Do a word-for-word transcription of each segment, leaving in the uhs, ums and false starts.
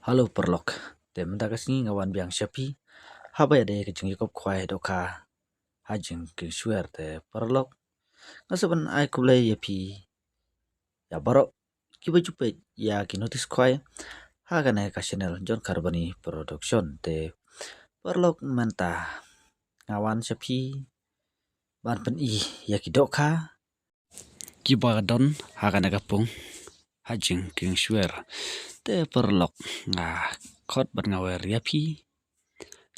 Hello paralok. Te mynta ka sngi nga wan biang sha phi haba ïadei ka jingïakop khwai dohkha ha Jingkieng Shwer. Te paralok, nga sa ban ai khublei ïa phi, ïa baroh kiba ju peit ïa ki notice khwai ha kane ka channel John Kharbani Production. Te paralok, mynta nga wan sha phi ban pyni ïa ki dohkha kiba don ha kane ka pung ha Jingkieng Shwer. Te paralok, nga khot bad nga wer ïa phi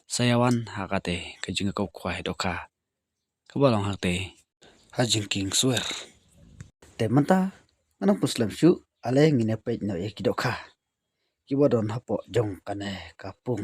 sa ïa wan ha kata ka jingïakop khwai dohkha kaba long ha kata ha Jingkieng Shwer. Te mynta ngan ym pynslem shuh, ale ngin ïa peit noh ïa ki dohkha kiba don hapoh jong kane ka pung.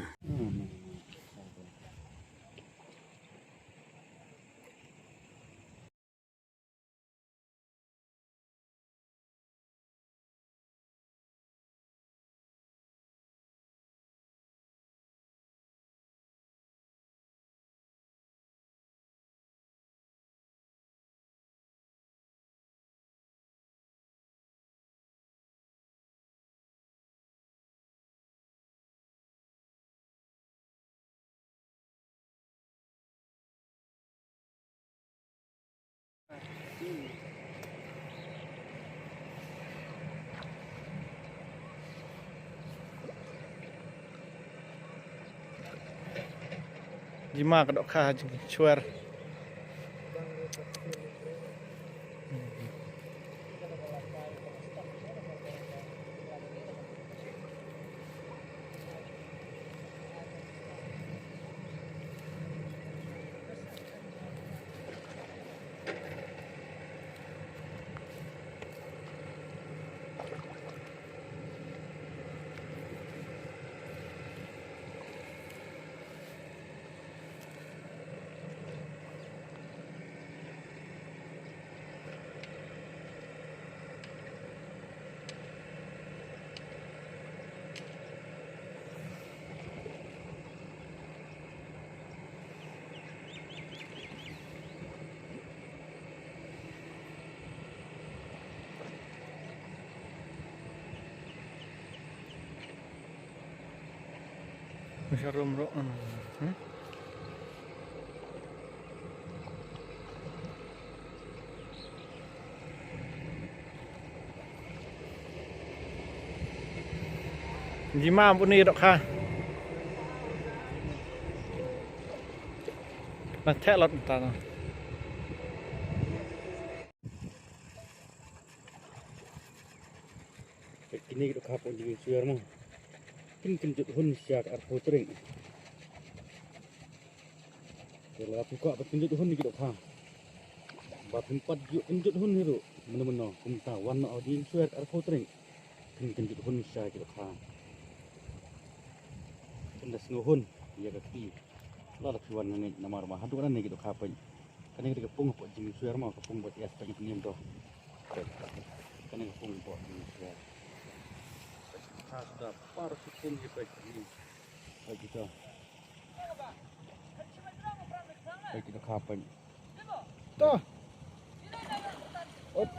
Jima ka dohkha Jingkieng Shwer. Sharum ro. Hmm? Jima buni dohkha. Na theh lot ta na. Kine ki dohkha pon Jingkieng Shwer mo. Kin kin jut hun sha ka arphew tarik. Te lada phi kwah ban kynjut hun ïa ki dohkha, ba phim pat ju kynjut hun hi ruh, mynno mynno kumta wan noh ha Jingkieng Shwer arphew tarik. Phin kynjut hun sha ki dohkha. Phin da sngew hun ïa ka kti. Lada phi wan ngan ngeit namar ba haduh nane ki dohkha peit. Kane ka dei ka pung hapoh Jingkieng Shwer mo, ka pung ba tias peit ngan pynïam to. Kane ka pung hapoh Jingkieng Shwer. Peit ki dohkha suda par shi pung ki peit. Peit kita. Peit ki dohkha peit. To. Ot.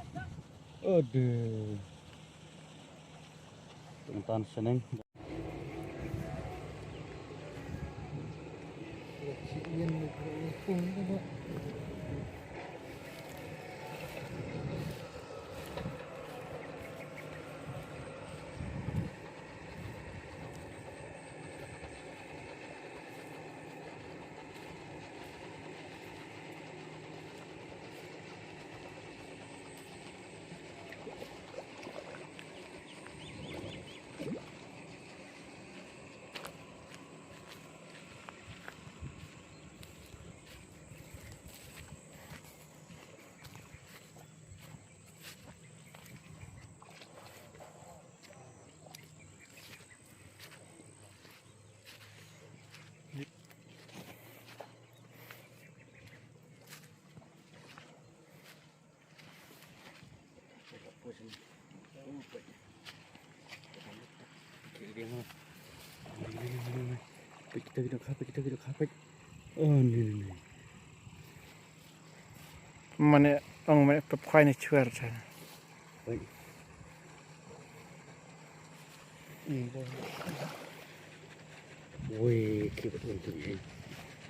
Aduh. Tang tan shaneng. Peit kita ki dohkha, peit kita ki dohkha, peit. Oh, ni, ni, ni. Mane, ong mane pep khwai ne shwer ta. Peit. Wei, ki ba tun tun ei.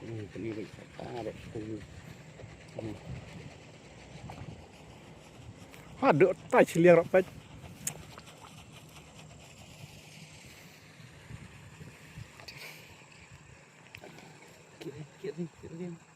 Hmm, kini ba ta da. Hmm. Ha, dok tai chiliang rap pet. Kiri, kiri, kiri.